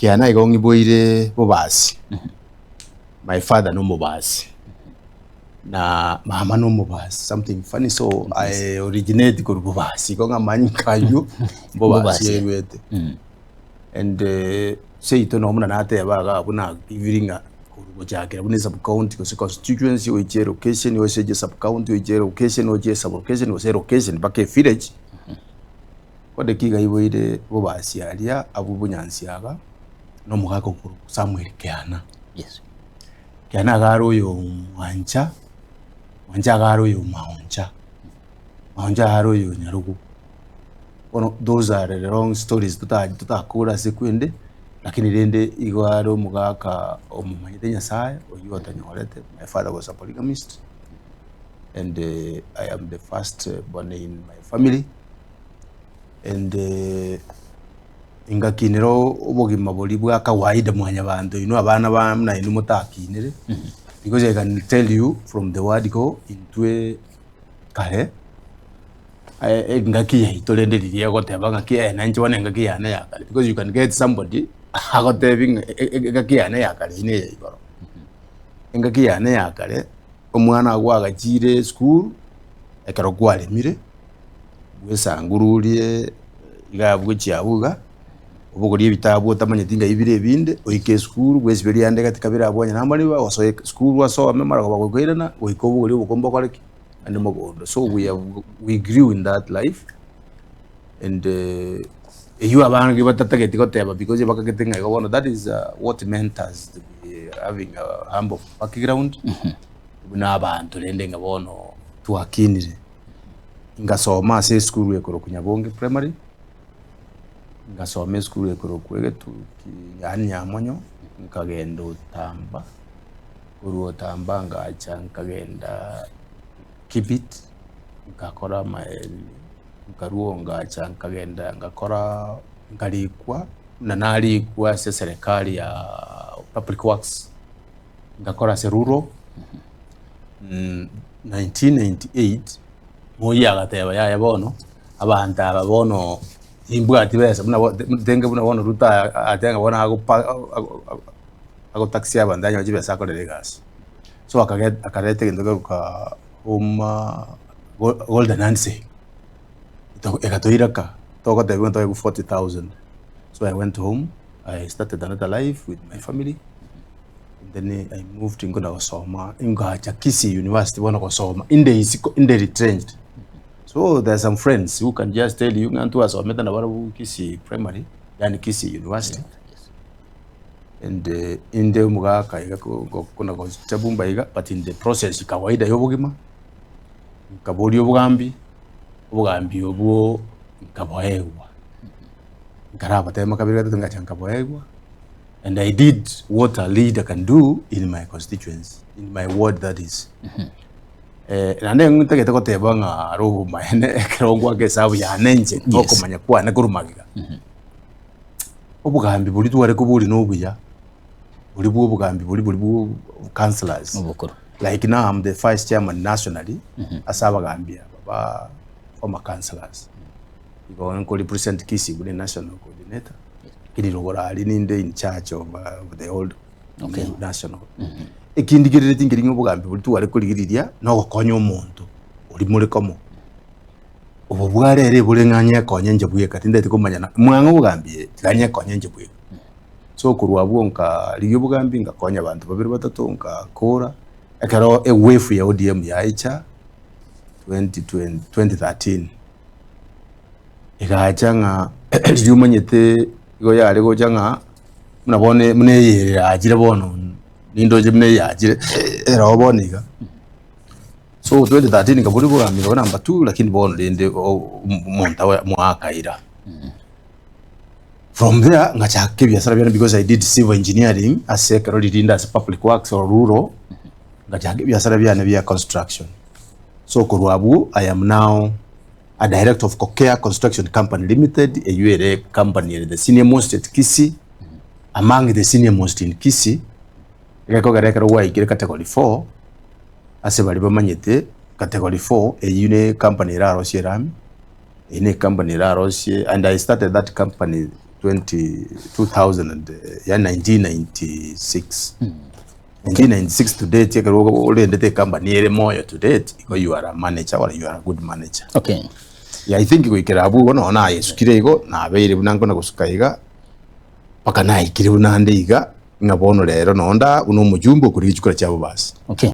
Kiana igo ng'iboire bobasi, my father nomobasi, na mama nomobasi, something funny so I originate korwa bobasi igo ng'a amanyinga aywo mbobasi Bobasi. erwete. And seito nabo buna nateba iga abwo nagiviri ng'a korwa gochakera buna esub county gose constituency oiche elocation gose oiche sub county oiche elocation oche esub location gose elocation mpaka evillage. Bono ekiga iboire bobasi aria abwo bonyansi aba, na omogaka okorokwa Samuel Keana. Yes. Keana iga are oyo mwancha, mwancha iga are oyo maoncha, maoncha iga are oyo nyarogo. Bono those are the long stories tota totakore ase kwende, lakini rende igo are omogaka omomanyete Nyasaye, oywo otanyorete, my father was a polygamist, and I am the first born in my family. And ingakinera obogima boria bwa kawaida mwanyabanto inwe abana ba buna inwe motakinire, because I can tell you from the word go, intwe kare, engaki yaito rende riria egoteba ng'aki eh nainche bono engaki yane ya kare, because you can get somebody agotebi ng'a engaki yane ya kare eyio neye igoro. Engaki yane ya kare, omwana agwo agachire esukuru, ekero kwaremire. Bwesangururie iga abwo gochia abwo iga, obogorie ebitabu otamanyeti ng'ai bire ebinde, oike esukuru bwesiberie ande gati kabere abwo onye namariba osoe esukuru osome mara koba gokoirana goika obogorie obokombe okore ki? Ande mogondo. So we have we grew in that life and eywo abange batatageti goteba because bakagete ng'a igo bono that is what meant us to be having a humble background, buna abanto rende ng'a bono twakinire. Ngasoma ase esukuru ekorokwa Nyabonge Primary, ngasoma esukuru ekorokwa Egetuki yaani Nyamonyo, nkagenda Otamba, korwa Otamba ngacha nkagenda Kibit, nkakora amaeni, nkarwa oo ngacha nkagenda ngakora nkarikwa, buna narikwa ase eserekari ya Public Works, ngakora ase Rural. 1998, Moi agateba yaya bono, abanto aba bono timbwati besa buna bo tenge buna bono Ruto ateba ng'a bono agopa agotaxi abanto anyore chibesa akorere egasi. So akage akareta egento kegokaa home golden handshake, egatoira ka, togotebiwa ntoegwe 40,000. So I went home, I started another life with my family. Then I moved nkona gosoma ngacha Kisii University bono gosoma inde isiko inde retrenched so there are some friends who can just tell you ng'a ntwasomete nabarabwo Kisii Primary yaani Kisii University and inde omogaka iga kona gocha bumba iga but in the process kawaida ya obogima nkaboria obogambi, obogambi obwo nkaboegwa, nkarabatema kabere gatato ngacha nkaboegwa. And I did what a leader can do in my constituency, in my ward that is. Eh, naende ntagete goteba ng'a aro obomaene ekero ngwaka esabu yane inche okomanya kwane korwa magega. Obogambi boria tware koboria na obuya, boria bwa obogambi boria boria bwa councillors. Obokoro. Like now I'm the vice chairman nationally ase abagambi aba ba former councillors. Igo nko represent Kisii buna national coordinator. Lakini rogoro aria ninde in charge of the old Okay. national. Ekindigereretie nkeri ng'a obogambi boria tware korigereria na ogokonya omonto oria more komo. Obo bwa rero ebore ng'a nyekonye inche bweka tindeti komanyana mwang'e obogambi eh, tiga nyekonye inche bweka. So korwa abwo nkarigia obogambi ngakonya abanto babere batato nkakora, ekero ewave ya ODM yaicha 20 2013. Egacha ng'a riria omanyete igo yare gocha ng'a buna bono buna eye yachire bono nindoche buna eye yachire ero bono iga. So 2013 nkabori bogambi nkaba number two lakini bono rende omonto aye mwakaira. From there ngachaka ebiasara biane because I did civil engineering ase ekero riria inde ase public works or rural, ngachaka ebiasara biane bia construction. So korwa abwo I am now a director of Kokea Construction Company Limited, eywo ere company ere the senior most at Kisii, among the senior most in Kisii, egekogera ekero gwaikire category 4, ase baria bamanyete category 4 eywo ne company erarosie erami, eywo ne company erarosie and I started that company. 20 2000 and yaani 1996. 1996 to date ekero orendete ecompany ere moyo to date, igo you are a manager or you are a good manager. Okay. Yeah, I think goikera abwo igo nonya nayesukire igo, nabeire buna nkona gosuka iga, mpaka naikire buna nde iga, ng'a bono rero nonda buna omojumbe okorigia chikura chiabo basi. Okay.